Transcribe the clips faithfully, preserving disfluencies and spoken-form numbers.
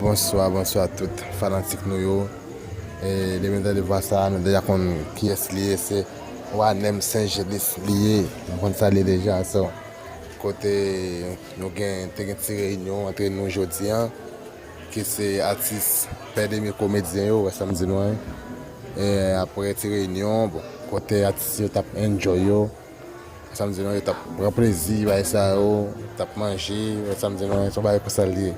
Bonswa, bonswa tout fanatik nou yo. E depi nou tande vwa sa, nou deja konn kiyès li ye, se Wanèm Senjelis li ye. Nou konn sa li ye deja, so. Kote nou gen, te gen ti reyinyon antre nou jodi a, ki se atis Pè Demi komedyen yo, wè sa m di nou an. E apre ti reyinyon, bon, kote atis yo t ap enjoy yo, wè sa m di nou an, yo t ap pran plezi, bagay sa yo, t ap manje, wè sa m di nou an, se yon bagay konsa l ye.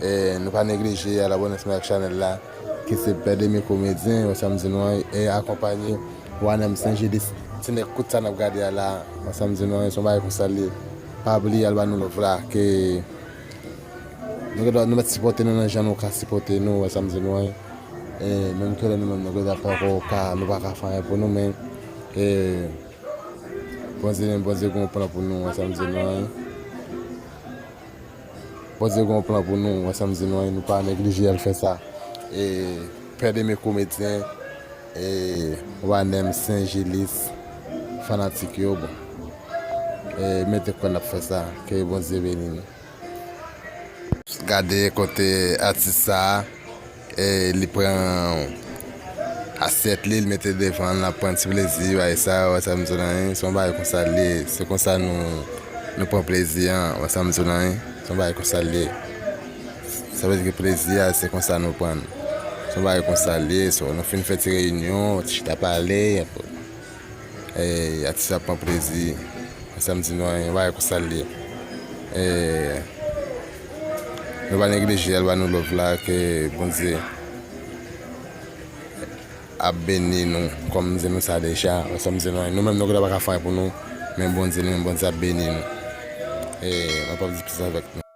E nou pa neglije al abòne ansanm ak chanèl la, ki se Pè Demi komedyen, wè sa m di nou an, e akonpanye Wanèm Senjelis, ti nèg kout sa n ap gade a la, wè sa m di nou an, se yon bagay konsa l ye. Pa bliye al ba nou love la, ke nou gen dwa, nou mèt sipòte nou nan jan nou ka sipòte nou, wè sa m di nou an. E menm ke lè nou menm nou gen dwa poko ka, nou pa ka fè anyen pou nou, men e Bondye, Bondye gen yon plan pou nou, wè sa m di nou an. Bondye gen yon plan pou nou, wè sa m di nou an, nou pa neglije al fè sa. E Pè Demi komedyen, e Wanèm Senjelis, fanatik yo, bon. E mete kò n ap fè sa, ke Bondye beni nou. Gade kote atis sa a, e li pran asyèt li, li mete devan l, l ap pran ti plezi, bagay sa, wè sa m di w lan, se yon bagay konsa l ye, se konsa nou, nou pran plezi an, wè sa m di w lan, se yon bagay konsa l ye. Sa vle di ke plezi a, se konsa nou pran l. Se yon bagay konsa l ye, so, nou fin fè ti reyinyon, ti chita pale, e, atis la pran plezi. Wè sa m di nou an, yon bagay konsa l ye. E nou pa neglije al ba nou love la, ke Bondye ap beni nou, kòm m di nou sa deja. Wè sa m di nou an, nou menm nou gen dwa pa ka fè anyen pou nou, men Bondye, nou menm Bondye ap beni nou. E mwen p ap di plis avèk nou.